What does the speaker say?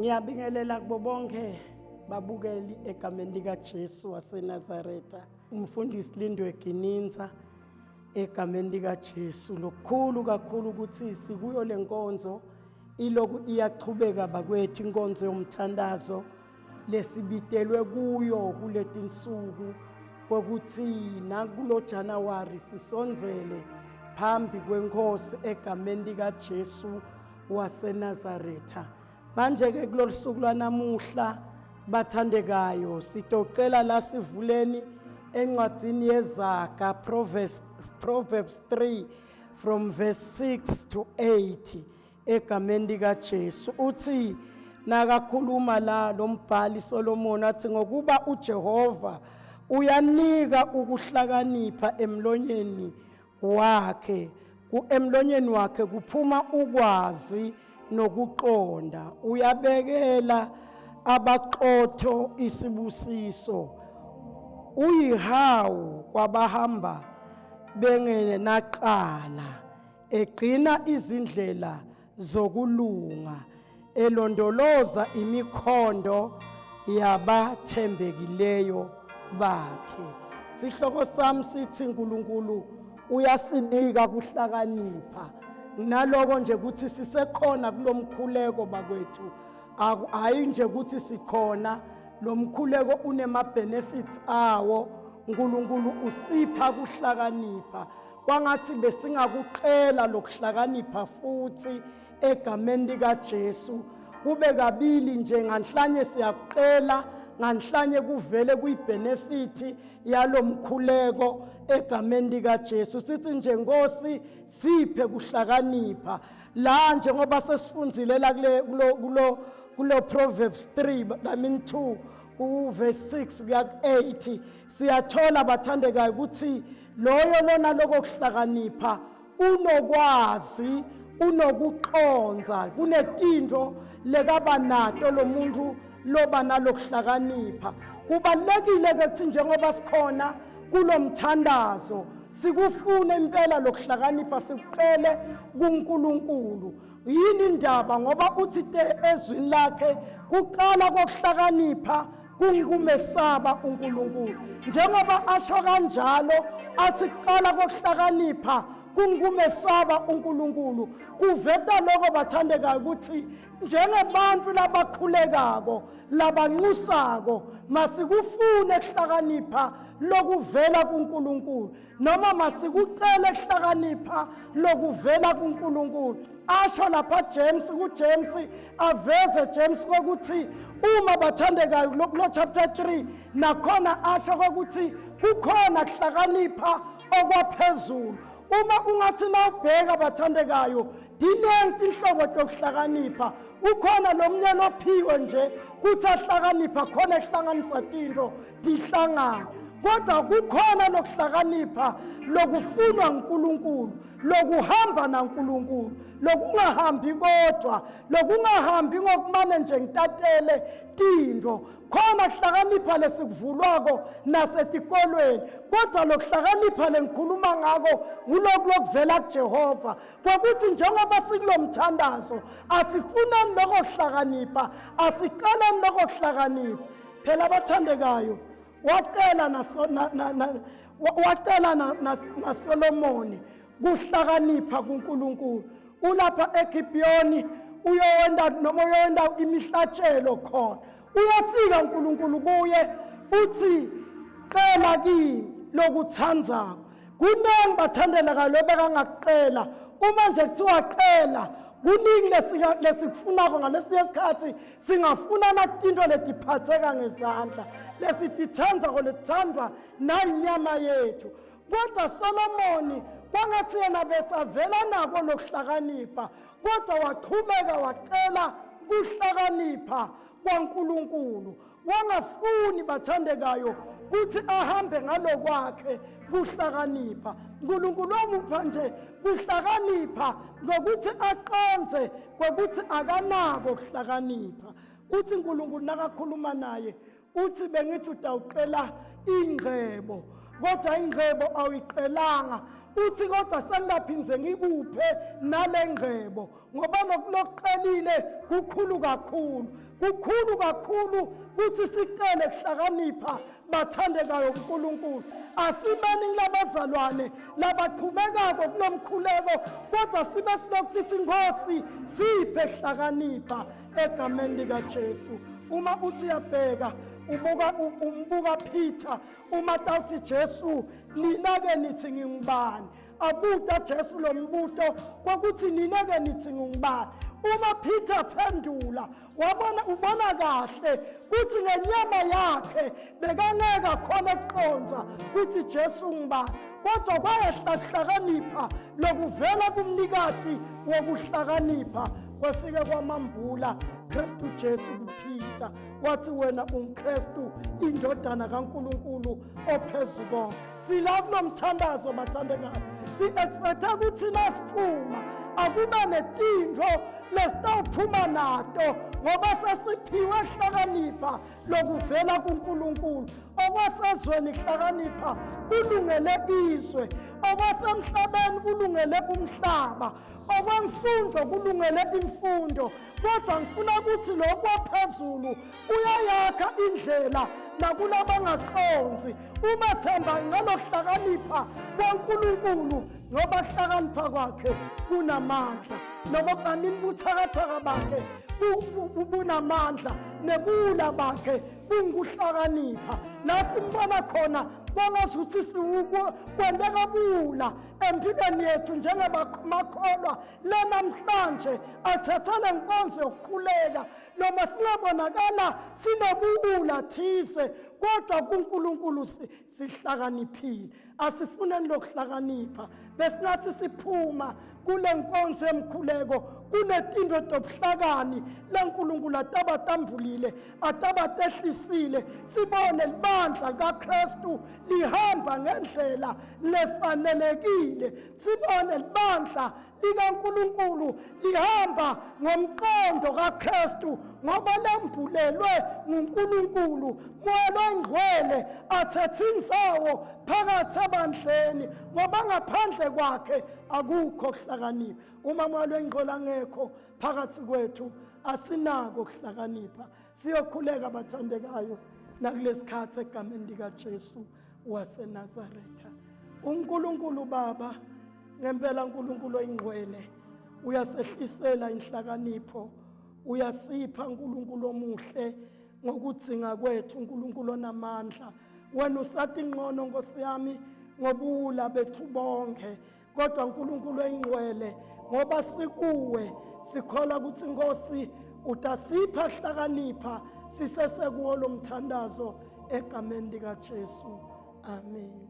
Ngiyabingelela kubo bonke babukeli egameni likaJesu waseNazaretha. Umfundisi Lindwe Gininza egameni likaJesu. Lokukhulu kakhulu ukuthi sikuyo lenkonzo iloku iyaqhubeka bakwethu, inkonzo yomthandazo lesibitelwe kuyo kuletinsuku kokuthi nakulo January sisondzele phambi kwenkosi egameni likaJesu waseNazaretha. Manje ke kulolu suku lwanamuhla bathandekayo sitocela la sivuleni encwadini yeZaga, Proverbs 3 from verse 6 to 8 egameni likaJesu. Uthi nakakhuluma la lo mbhali Solomon, athi ngokuba uJehova uyanika ukuhlakanipha, emlonyeni wakhe emlonyeni wakhe kuphuma ukwazi nokuqonda, uyabekela abaqotho isibusiso, uyihawu kwabahamba bengenaqala, egcina izindlela zokulunga, elondoloza imikhondo yabathembekileyo bakhe. Sihloko sami sithi uNkulunkulu uyasinika kuhlakanipha. Naloko nje ukuthi sisekhona kulomkhuleko bakwethu, hayi nje ukuthi sikhona, lo mkhuleko unema benefits awo. uNkulunkulu usipha kuhlakanipha, kwangathi besingakuqela lokuhlakanipha futhi egameni likaJesu. Kube kabili nje, nganhlanye siyakuqela, nganhlanye kuvele kuyibenefit yalomkhuleko egameni likaJesu. Sithi nje Nkosi siphe kuhlakanipha la, njengoba sesifundzile la kule kulo kulo kulo Proverbs 3, I mean 2, ku verse 6 kuya ku 8, siyathola bathandekayo ukuthi loyo lona lokho kuhlakanipha unokwazi, unokuqonza, kunetinto lekaba nato lo muntu loba nalokuhlakanipha. Kubalekile ke kuthi njengoba sikhona kulomthandazo sikufune impela lokuhlakanipha, sikuqele kuNkulunkulu. Yini indaba? Ngoba uthi te ezwini lakhe kuqala kokuhlakanipha kungukumesaba uNkulunkulu. Njengoba asho kanjalo, athi kuqala kokuhlakanipha kungukumesaba uNkulunkulu, kuveta lokho bathandekayo ukuthi njengabantu labakhulekako, labanxusako, masikufune kuhlakanipha lokuvela kuNkulunkulu, noma masikucele kuhlakanipha lokuvela kuNkulunkulu. Asho lapha James, kuJames aveze James kokuthi uma bathandekayo kulo chapter 3 nakhona asho kokuthi kukhona kuhlakanipha okwaphezulu. Uma ungathi nawubheka bathandekayo, diningi inhlobo tokuhlakanipha. Ukhona lo mnye lophiwe nje kuthi ahlakanipha khona ehlanganisa tinto tihlangane, kodwa kukhona lokuhlakanipha lokufunwa nguNkulunkulu, lokuhamba naNkulunkulu, lokungahambi kodwa lokungahambi ngokumane nje ngitatele tinto. Khona kuhlakanipha lesikuvulwako nasetikolweni, kodwa lokuhlakanipha lengikhuluma ngako nguloku lokuvela kuJehova, kwakuthi njengoba sikulo mthandazo asifunani lokho kuhlakanipha, asiqaleni lokho kuhlakanipha. Phela abathandekayo, wacela wacela naSolomoni kuhlakanipha kuNkulunkulu. Ulapha eGibhiyoni uyowenda noma uyowenda imihlatshelo khona, uyafika uNkulunkulu kuye uthi qela kimi lokuthandzako. Kuningi bathandela lo bekangakuqela. Uma nje kuthiwa qela, kuningi lesikufunako. Ngalesinye isikhathi singafuna nakutinto letiphatheka ngezandla, lesitithandzako, letithandwa nayinyama yethu. Kodwa Solomoni kwangathi yena besavela nako lokuhlakanipha, kodwa waqhubeka wacela kuhlakanipha kwaNkulunkulu, wangafuni bathandekayo kuthi ahambe ngalokwakhe kuhlakanipha. uNkulunkulu wamupha nje kuhlakanipha ngokuthi aqonze kokuthi akanako kuhlakanipha. Uthi uNkulunkulu nakakhuluma naye uthi bengithi utawuqela ingcebo, kodwa ingcebo awuyiqelanga. Uthi kodwa sengingaphinde ngikuphe nale ngcebo ngoba lokuqelile kukhulu kakhulu, kukhulu kakhulu kuthi sicele kuhlakanipha bathandekayo kuNkulunkulu. Asibeni kulabazalwane labaqhubekako kulomkhuleko, kodwa sibe silokhu sithi Nkosi siphe hlakanipha egameni likaJesu. Uma uthi uyabheka ubuka umbuka Peter uma tawuthi Jesu nina-ke nithi ngingubani, abuta Jesu lo mbuto kwakuthi nina-ke nithi ngingubani. Uma Peter phendula wabona ubona kahle kuthi ngenyama yakhe bekangeke akhona ukuqonda ukuthi Jesu ngubani, kodwa kwayehla kuhlakanipha lokuvela kumnikati wokuhlakanipha kwafike kwamambula Kristu Jesu kuPeter, wathi wena unguKristu indodana kaNkulunkulu ophezu konke. Sila kulo mthandazo bathandekayo, si-expecte ukuthi nasiphuma akube netinto lesitawuphuma nato ngoba sesiphiwe hlakanipha lokuvela kuNkulunkulu. Okwasezweni hlakanipha kulungele izwe, okwasemhlabeni kulungele umhlaba, okwemfundo kulungele imfundo, kodwa ngifuna ukuthi lokhu kwaphezulu kuyayakha indlela nakulabangaqonzi. Uma sihamba ngalokuhlakanipha kwaNkulunkulu, ngoba kuhlakanipha kwakhe kunamandla, noma kanini buthakathaka bakhe bunamandla, nebuwula bakhe bungukuhlakanipha. La simbona khona kwangazuthi kwenteka bula empilweni yethu njengamakholwa lenamhlanje athatha le nkonzo yokukhuleka, noma singabonakala sinobuwula thize, kodwa kuNkulunkulu sihlakaniphile. Asifuneni lokuhlakanipha. Besingathi siphuma kule nkonzo yemkhuleko kunetinto tobuhlakani leNkulunkulu atabatambulile atabatehlisile, sibone libandla likaKristu lihamba ngendlela lefanelekile, sibone libandla likaNkulunkulu lihamba ngomqondo kaKristu ngoba lembulelwe nguNkulunkulu. Moya loNgcwele athethe indzawo phakathi ebandleni, ngoba ngaphandle kwakhe akukho kuhlakanipha. Uma Moya loNgcwele angekho phakathi kwethu asinako kuhlakanipha. Siyokhuleka bathandekayo nakulesikhathi egameni likaJesu waseNazaretha. uNkulunkulu Baba, ngempela uNkulunkulu oyingcwele uyasehlisela inhlakanipho, uyasipha uNkulunkulu omuhle ngokudzinga kwethu, uNkulunkulu onamandla. Wena usathi ngqono Nkosi yami ngobuwula bethu bonke, kodwa uNkulunkulu oyingcwele ngoba sikuwe sikholwa ukuthi Nkosi utasipha hlakanipha sisesekuwo lo mthandazo egameni likaJesu, amen.